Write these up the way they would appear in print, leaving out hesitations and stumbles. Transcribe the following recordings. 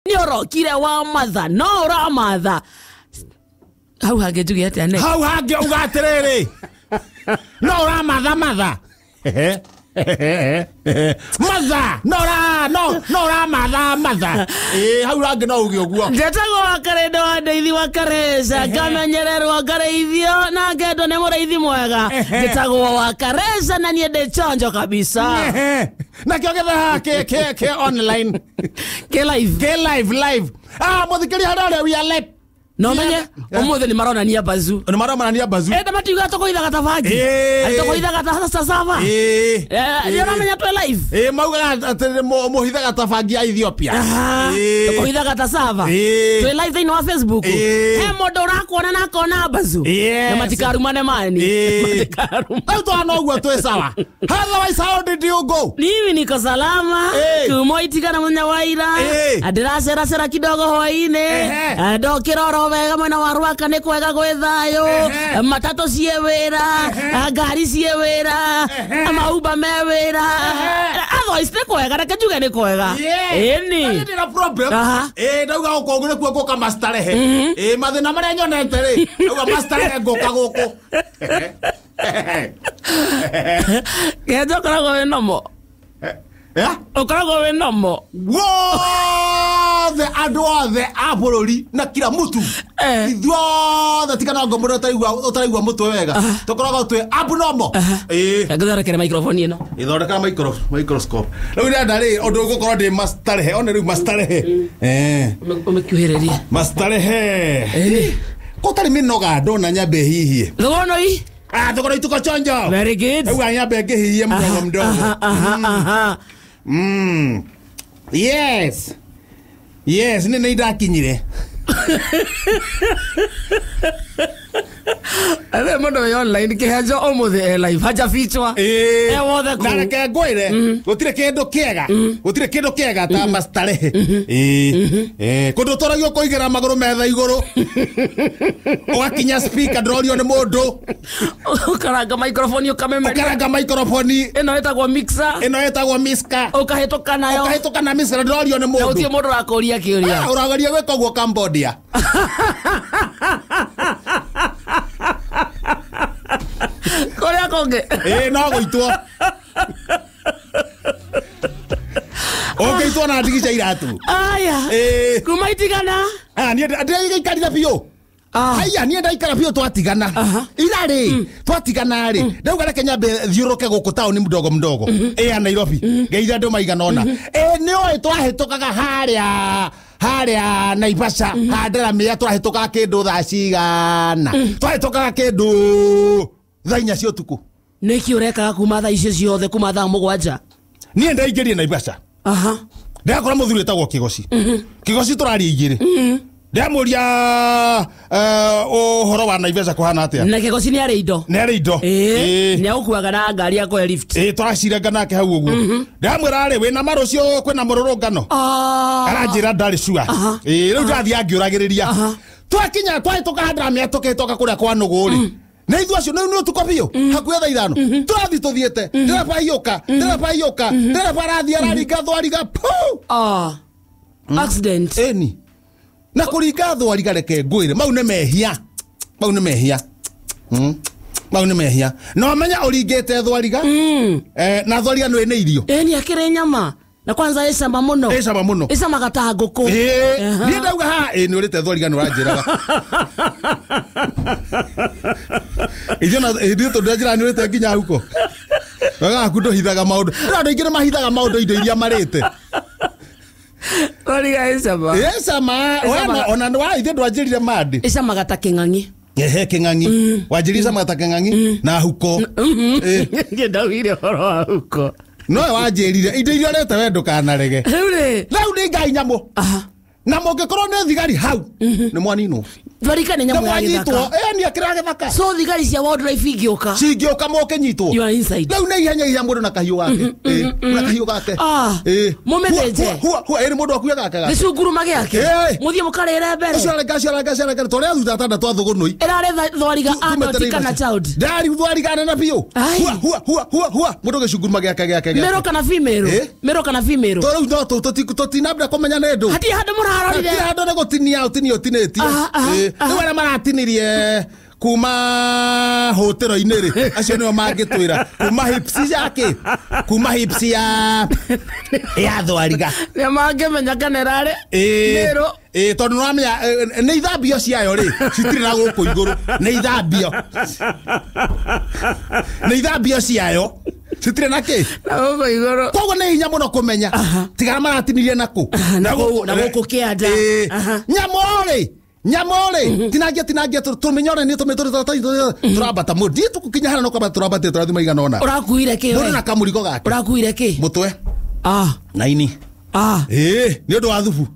Nĩ ũrokire wa matha no ũramatha hau hangĩ njuge atĩa ne Hau hangĩ uga atĩrĩrĩ, no ũramatha matha matha no ũ no no ũramatha matha. Ĩĩ, hau hangĩ no uge ũguo. Njetagwo wa Karĩndũ wa Ndeithi wa Kareca, ngamenyererwo, ngarĩithio na ngendwo nĩ mũrĩithi mwega. Njĩtagwo wa Kareca na niĩ ndĩ chonjo kabisa. Nakĩo gĩthaha kĩ online. Kĩ live. Kĩ live live. Ah, mũthikĩria harĩa ũrĩa, we are live. No menye ũmũthĩ nĩ maronania bazu. Nĩ maronania bazu. Enda matiuga tũkũithaga ta bangi. Atĩ tũkũithaga ta cassava. Nĩ ũramenya twĩ live. Ĩĩ, maugaga atĩ mũhithaga ta bangi ya Ethiopia. Tũkũithaga ta sava. Twĩ live thĩinĩ wa Facebook. He mũndũ ũrakuona na akona bazu. Na matikarumane mani. Matikarumane. Rĩu twana ũguo twĩ sawa. Otherwise, how did you go? Mimi niko salama. Kumo itigana munya wa ira. Ndĩraceracera kidogo hwainĩ. Ndokĩra oro wega mwena wa Rwaka nĩ kwega gwĩ thayũ. Matatũ ciĩ wĩra, ngari ciĩ wĩra, mauba me wĩra. Otherwise nĩ kwega, reke njuge nĩ kwega. Ĩni. Ndĩ na problem. Ĩĩ, ndauga gũkũ ũguo nĩkuo ngũka mastarehe. Ĩĩ, mathĩna marĩa nyonete rĩ, ndauga mastarehe ngũka gũkũ. Kĩenja ũkoragwo wĩ nomo. Ũkoragwo wĩ nomo. Wothe andũ othe a bũrũri na kila mtu, ithuothe tiga no ngombo ũtaraigua mũtwe wega, tũkoragwo twĩ abnormal. Ĩĩ. Ngĩthondekere microphone ĩno. Ithondeka microscope. Rĩu ndĩrenda rĩ ũndũ ũgũkorwo ndĩ mastarehe one rĩu mastarehe. Ũmĩkuhĩrĩrie. Mastarehe. Gũtarĩ mĩnoga ndona nyambe hihie. Thogoroi. Ah, thogoro ituko chonjo. Very good. Rĩu nyambe ngĩhihie mdogo mdogo. Yes. Yes, nĩ nĩ ndakinyire. Athe mũndũ wĩ online kĩhenjo ũmũthĩ e live hajafichwa. E wothe kũu. Na reke ngwĩre, gũtirĩ kĩndũ kĩega. Gũtirĩ kĩndũ kĩega ta mastarehe. Ĩĩ. Kũndũ ũtoragio kũigĩra magũrũ metha igũrũ. Ũgakinya speaker ndũrorio nĩ mũndũ. Ũkaranga microphone ũkamemeria. Ũkaranga microphone. Ĩno ĩtagwo mixer. Ĩno ĩtagwo mixer. Ũkahĩtũka nayo. Ũkahĩtũka na mixer ndũrorio nĩ mũndũ. Na gũtirĩ mũndũ ũrakũria kĩũria. Ũrageria gwĩka ũguo Cambodia. Kũrĩa kũngĩ. Ĩĩ, no gũitwo. Ũngĩitwo na ndigi cia iratũ. Aya. Kuma itigana. Ah, niĩ ndĩraikarire biũ. Haiya, niĩ ndaikara biũ twatigana. Ira rĩ, twatigana rĩ, ndauga reke nyambe thiũrũke gũkũ taũni mdogo mdogo. Ĩ ya Nairobi. Ngeithia andũ maigana ũna. Ĩ nĩ ũĩ twahĩtũkaga harĩa Naivasha, Handaramĩa, twahĩtũkaga kĩndũ thaa cigana. Twahĩtũkaga kĩndũ thaa 4 cia ũtukũ. Nĩkĩ ũrekaga kuma thaa icio ciothe, kuma thaa 7? Niĩ ndaingĩrire Naivasha. Ndakora mũthuri wĩtagwo Kĩgoci. Kĩgoci tũraria igĩrĩ. Ndamũria ũhoro wa Naivasha kũhana atĩa. Na Kĩgoci nĩ arĩ indo. Nĩ arĩ indo. Nĩ agũkuaga na ngari ya kũhe lift. Ĩĩ, tũracirenga nake hau ũguo. Ndamwĩra rĩ, wĩna ma rũciũ kwĩna mũrũrũngano? Aranjĩra ndarĩ sure. Ĩĩ, rĩu ndathiĩ angĩũragĩrĩria. Twakinya twahĩtũka Handaramĩa tũkĩhĩtũka kũrĩa kwa Nũgũ rĩ. Nĩ ithuĩ acio, nĩ ũtukũ biũ, hakuhĩ thaa 5. Tũrathiĩ tũthiĩte. Ndereba aiyũka, ndereba aiyũka, ndereba arathiĩ araringa thwariga, puu! Accident. Ĩni. Na kũringa thwariga reke ngwĩre, mau nĩ mehia. Mau nĩ mehia. Mau nĩ mehia. No menya ũringĩte thwariga. Na thwariga nĩ nĩ irio. Ĩni akĩrĩ nyama. Na kwanza ĩcama mũno. Ĩcama mũno. Ĩcamaga ta ngũkũ. Niĩ ndauga haha, ĩĩ nĩ ũrĩte thwariga nĩ ũranjĩraga. Ithuĩ na ithuĩ tondũ njĩra nĩ ũrĩte nginya huko. Wega waku ndũhithaga maũndũ. Ndĩra andũ aingĩ nĩ mahithaga maũndũ indo iria marĩte. Thwariga ĩcama. Ĩcama. Ona nĩ wa ithuĩ ndwanjĩrire mandi. Ĩcamaga ta kĩng'ang'i. Ehe, kĩng'ang'i. Wanjĩrire ĩcamaga ta kĩng'ang'i na huko. Niĩ ndaugire ũhoro wa huko. No wanjĩrire indo iria ũrete we ndũkanarege. Rĩu rĩ. Rĩu nĩ ngai nyamũ. Na mũngĩkorwo nĩ thigari hau, nĩ mwaninwo. Thwarika nĩ nyamũ ya gĩthaka. Ĩni akĩra gĩthaka. So thigari cia wildlife ingĩũka. Cingĩũka moke nyitwo. You are inside. Rĩu nĩ ihenya ihenya mũndũ na kahiũ gake. Na kahiũ gake. Mũmĩthĩnje. Hua hua ĩni mũndũ akuya gake gake. Gĩcunguruma gĩake. Mũthiĩ mũkarĩre mbere. Ũcio areka cio areka cio areka tũrĩa thutha atandatũ a thũgũnũi. Ĩrarĩ thwariga adult kana child. Ndari thwariga nene biũ. Hua hua hua hua hua mũndũ gĩcunguruma gĩake gĩake gĩake. Mero kana female. Mero kana female. Tondũ rĩu no tũtinambĩra kũmenya nĩ ndũ. Hatirĩ handũ mũrarorire. Hatirĩ handũ nĩ gũtinia ũtinio ũtinĩtie. Rĩu arĩa maratinirie kuma hotero-inĩ rĩ acio nĩo mangĩtwĩra kuma hips yake kuma hips ya thwariga nĩo mangĩmenya kana ĩrarĩ mĩrũ. Tondũ nĩwamenya nĩ ithambio ciayo rĩ citirĩ na gũkũ igũrũ nĩ ithambio nĩ ithambio ciayo citirĩ na kĩ na gũkũ igũrũ koguo nĩ hinya mũno kũmenya tigara maratinirie nakũ na gũkũ kĩanda. Nyamũ rĩ tinangia tinangia tũmĩnyore nĩ tũrambata mũndũ ndiĩ tũkũkinya harĩa no kwamba tũrambatĩte tũrathiĩ maigana ũna. Ũrakuire kĩ we? Mũndũ na kamũrigo gake. Ũrakuire kĩ? Mũtwe. Na ini. Nĩ ũndũ wa thubu.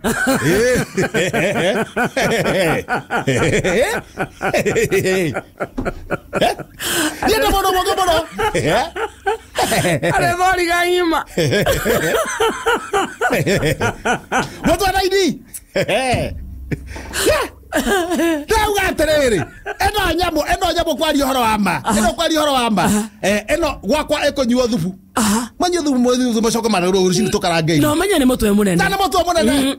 Niĩ ndĩ mũndũ mũũgĩ mũno. Arĩ thwariga ng'ima. Mũtwe na ini. Ndauga atĩrĩrĩ ĩno nyamũ kwaria ũhoro wa ma ĩno kwaria ũhoro wa ma ĩno gwakwa ĩkũnyuo thubu manyue thubu macoke marũrũ rũcinĩ tũkarange no menye nĩ mũtwe mũnene na nĩ mũtwe mũnene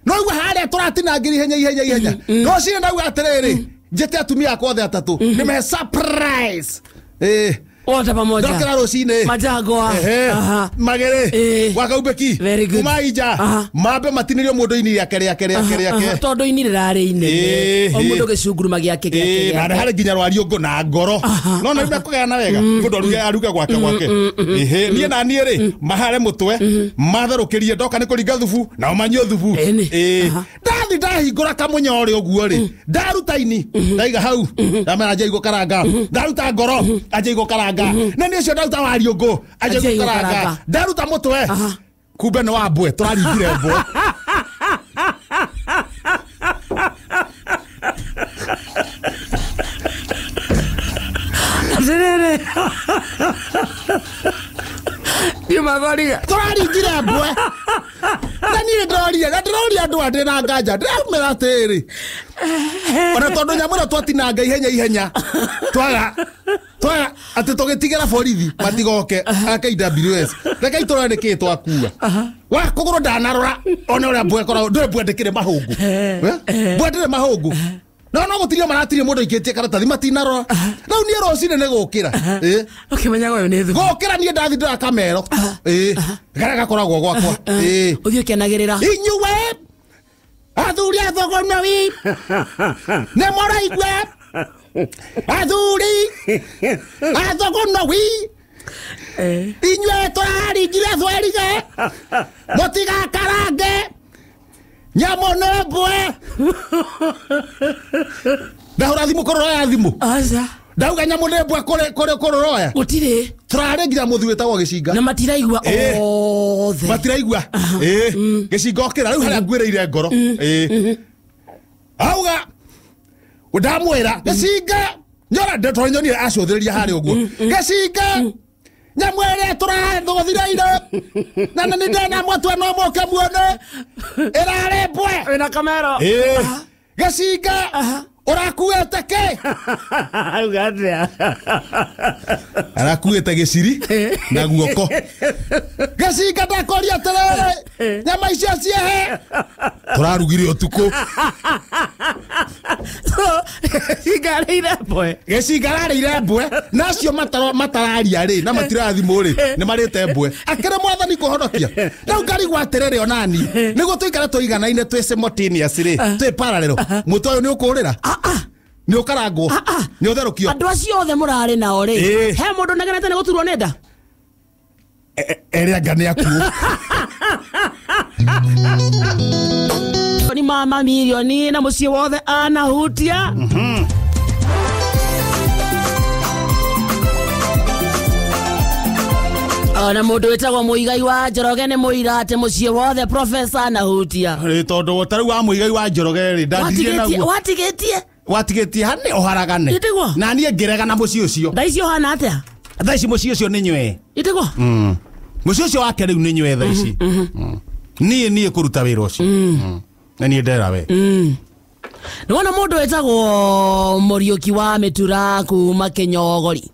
no igua harĩa tũratinangĩria ihenya ihenya ihenya rũcinĩ ndauga atĩrĩrĩ njĩte atumia akwa othe atatũ nĩmehe surprise. Wote pamoja. Ndokera rũcinĩ. Majagwa. Magere. Gwakaumbĩki. Kuma inja. Mambe matinĩrio mũndũ ini rĩake rĩake rĩake rĩake. Tondũ ini rĩrarĩ inene. O mũndũ gĩcunguruma gĩake gĩake. Na harĩ nginya rwariũngũ na ngoro. No nĩ mekũgayana wega. Mũndũ aruge aruge gwake gwake. Niĩ na niĩ rĩ mahare mũtwe matherũkĩrie ndoka nĩ kũringa thubu nao manyue thubu. Ndathi ndahingũra kamũnyore ũguo rĩ ndaruta ini ndaiga hau ndamera anjia igũkaranga ndaruta ngoro anjia igũkaranga na nĩ ũcio ndaruta wariũngũ anjia igũkaranga ndaruta mũtwe kumbe nĩ wa mbwe tũraringire mbwe. Atĩrĩrĩ ndiuma thwariga tũraringire mbwe na niĩ ndĩroria na ndĩroria andũ andĩ na nganja ndĩramera atĩrĩ ona tondũ nyamũ ĩno twatinanga ihenya ihenya twaga twaga atĩ tũgĩtigĩra borithi matigoke a KWS reke itũrore nĩkĩĩ twakua wa kũgũrũ ndanarora one ũrĩa mbwe ĩkoragwo ndũĩ mbwe ndĩkĩrĩ mahũngũ mbwe ndĩrĩ mahũngũ no no gũtiria maratirie mũndũ aikĩtie karatathi matinarora rĩu niĩ rũcinĩ nĩ gũkĩra ũkĩmenyaga ũyũ nĩ thubu gũkĩra niĩ ndathi ndĩra kamero karĩa gakoragwo gwakwa ũthiĩ ũkenagĩrĩra inyuĩ athuri a Thogonoi nĩ mũraigua athuri a Thogonoi inyuĩ tũraringire thwariga mũtigakarange nyamũ nĩ mbwe. Ndahũra thimũ kũrũroya thimũ. Aca. Ndauga nyamũ nĩ mbwe kũrĩ kũrũroya. Gũtirĩ. Tũrarĩ nginya mũthuri wĩtagwo Gĩcinga. Na matiraigua othe. Matiraigua. Gĩcinga okĩra rĩu harĩa ngwĩrĩire ngoro. Auga ndamwĩra Gĩcinga nyora tondũ nyonire acũthĩrĩria harĩa ũguo. Gĩcinga nyamũ ĩrĩa tũrathũthire ira na nĩ ndĩna mũtwe no mũke muone ĩrarĩ mbwe. Wĩna kamero. Gĩcinga ũrakuĩte kĩ? Auga atĩa? Arakuĩte gĩciri na guoko. Gĩcinga ndakũria atĩrĩrĩ nyama icio ciehe tũrarugire ũtukũ. Gĩcinga arĩire mbwe. Gĩcinga ararĩire mbwe na acio matararia rĩ na matirathimũ rĩ nĩ marĩte mbwe. Akĩrĩ mwathani kũhonokia. Rĩu ngarigwo atĩrĩrĩ onani nĩguo tũikare tũiganaine twĩ simultaneous rĩ twĩ parallel mũtwe ũyũ nĩ ũkũrĩra nĩ ũkarangwo nĩ ũtherũkio. Andũ acio othe mũrarĩ nao rĩ he mũndũ ũnegenete nĩ gũturwo nĩ nda? Erĩ anga nĩ akuũ. Ni mama milioni na mũciĩ wothe anahutia. Ona mundu witagwo Muigai wa Njoroge ni muira ati mucii wothe professor na hutia. Tondu ta riu wa Muigai wa Njoroge ri ndandirie naguo. Watigitie? Watigitie hane uharagane. Na nie ngiregana mucii ucio. Thaa ici uhana atia? Thaa ici mucii ucio ni nywe. Itigwo? Mucii ucio wake riu ni nywe thaa ici. Nie kuruta wira ucio. Na nie ndera we. Nĩwona mũndũ wĩtagwo Mũriũki wa Mĩtura kuma Kĩnyogori.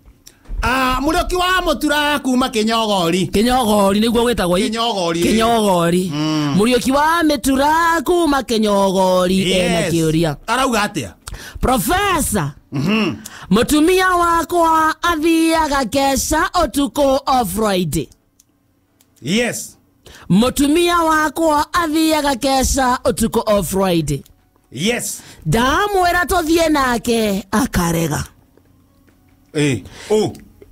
Mũriũki wa Mũtura kuma Kĩnyogori. Kĩnyogori nĩguo wĩtagwo. Kĩnyogori. Kĩnyogori. Mũriũki wa Mĩtura kuma Kĩnyogori ena kĩũria. Arauga atĩa? Professor. Mũtumia wakwa athiaga keca ũtukũ o Friday. Yes. Mũtumia wakwa athiaga keca ũtukũ o Friday. Yes. Ndamwĩra tũthiĩ nake akarega.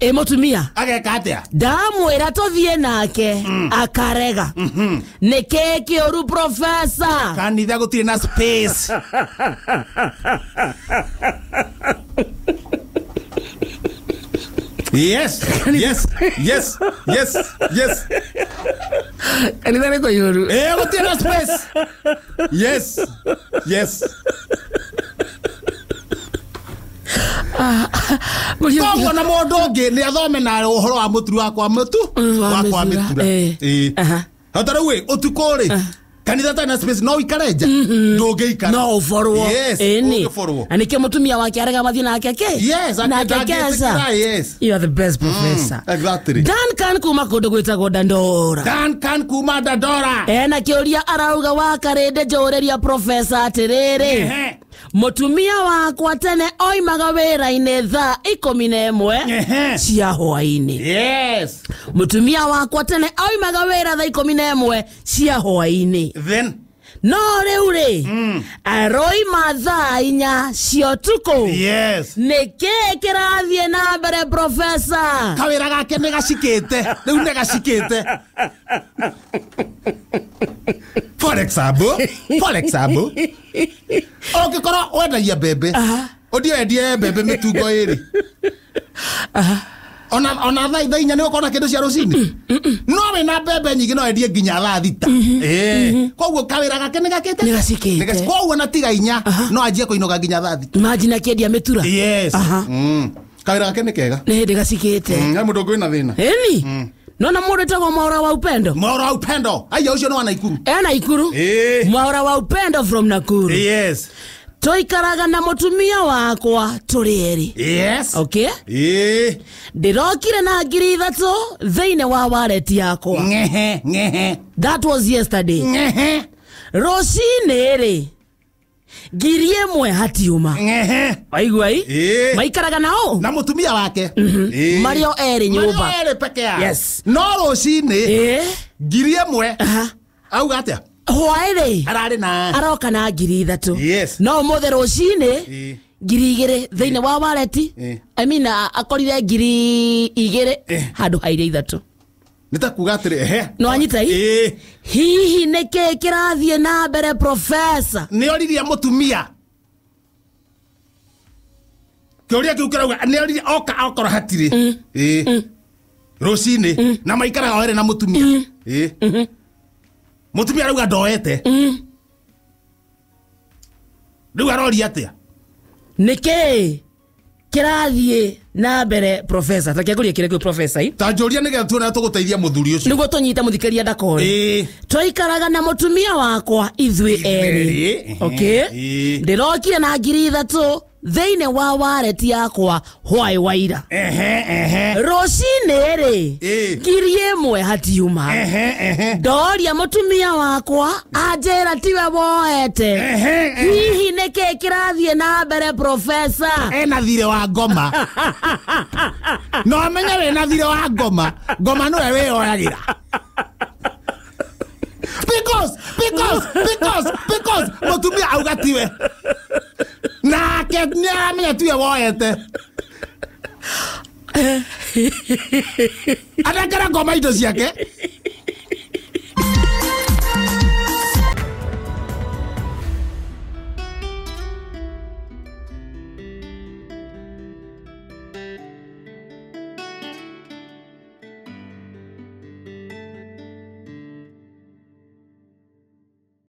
Mũtumia ageka atĩa? Ndamwĩra tũthiĩ nake akarega. Nĩkĩĩ kĩũru professor? Kanitha gũtirĩ na space. Yes. Yes. Yes. Yes. Yes. Kanitha nĩ kũiyũru. Gũtirĩ na space. Yes. Yes. Koguo na mũndũ ũngĩ nĩ athome na ũhoro wa mũturu wakwa mũtu wakwa mĩtura. Ta rĩu ĩ ũtukũ rĩ kanitha tarĩ na space no ũikare nja ndũngĩikara. No ũborwo. Yes, ũngĩborwo. Na nĩkĩo mũtumia wake arega mathiĩ nake kĩ? Yes, nake keca. Yes. You are the best professor. Exactly. Duncan kuma kũndũ gwĩtagwo Dandora. Duncan kuma Dandora. Ena kĩũria arauga wa karĩndĩ njũrĩria professor atĩrĩrĩ. Mũtumia wakwa tene oimaga wĩra-inĩ thaa 11 cia hwaĩ-inĩ. Yes. Mũtumia wakwa tene oimaga wĩra thaa 11 cia hwaĩ-inĩ. Then no rĩu rĩ aroima thaa 4 cia ũtukũ. Yes. Nĩkĩĩ kĩrathiĩ na mbere professor? Kawĩra gake nĩ gacikĩte. Rĩu nĩ gacikĩte. For example, ũngĩkorwo wendagia mbembe, ũthiĩ wendie mbembe mĩtungo ĩrĩ. Ona thaa 4 nĩ ũkona kĩndũ cia rũcinĩ. No wĩna mbembe nyingĩ no wendie nginya thaa 6. Koguo kawĩra gake nĩ gakĩte. Nĩ gacikĩte. Koguo na tiga 4 no anjie kũinũka nginya thaa 6. Imagine akĩendia mĩtura. Yes. Kawĩra gake nĩ kega. Nĩ hĩndĩ gacikĩte. He mũndũ ũngĩ wĩna thĩna. Ĩni. Nona mũndũ wĩtagwo Mwaura wa Upendo. Mwaura wa Upendo. Aya ũcio nĩ wa Nakuru. Nakuru. Mwaura wa Upendo from Nakuru. Yes. Tũikaraga na mũtumia wakwa tũrĩ erĩ. Yes. Okay? Ndĩrokire na 3,000 thĩinĩ wa wallet yakwa. Ngehe, ngehe. That was yesterday. Ngehe. Rũcinĩ rĩ 1,000 hatiuma. Ngehe. Waigua ĩ? Maikaraga nao? Na mũtumia wake. Marĩ o erĩ nyũmba. Marĩ o erĩ peke yao. Yes. No rũcinĩ 1,000. Auga atĩa? Hwaĩ rĩ ararĩ na aroka na 3,000. Yes. No ũmũthĩ rũcinĩ 2,000 thĩinĩ wa wallet. I mean akorire 2,000 handũ ha iria 3. Nĩ ta kuga atĩrĩ ehe. No anyita i? Hihi nĩkĩĩ kĩrathiĩ na mbere professor? Nĩ oririe mũtumia. Kĩũria kĩu kĩrauga nĩ oririe oka okorwo hatirĩ. Rũcinĩ na maikaraga o erĩ na mũtumia. Mũtumia arauga ndoete. Rĩu aroria atĩa? Nĩkĩĩ kĩrathiĩ na mbere professor? Ta kĩangũria kĩrĩa kĩu professor i? Ta njũria nĩgetha tuone tũgũteithia mũthuri ũcio. Nĩguo tũnyite mũthikĩria ndakore. Twaikaraga na mũtumia wakwa ithuĩ erĩ. Okay? Ndĩrokire na 3,000 thĩinĩ wa wallet yakwa hwaĩ wa ira. Rũcinĩ rĩ 1,000 hatiuma. Ndoria mũtumia wakwa anjĩra tiwe woete. Hihi nĩkĩĩ kĩrathiĩ na mbere professor? Ena thirĩ wa ngoma. No amenye wĩna thirĩ wa ngoma. Ngoma nĩwe wĩyoyagĩra. Because mũtumia auga tiwe. Nake nĩaramenya tiwe woete. Anengera ngoma indo ciake.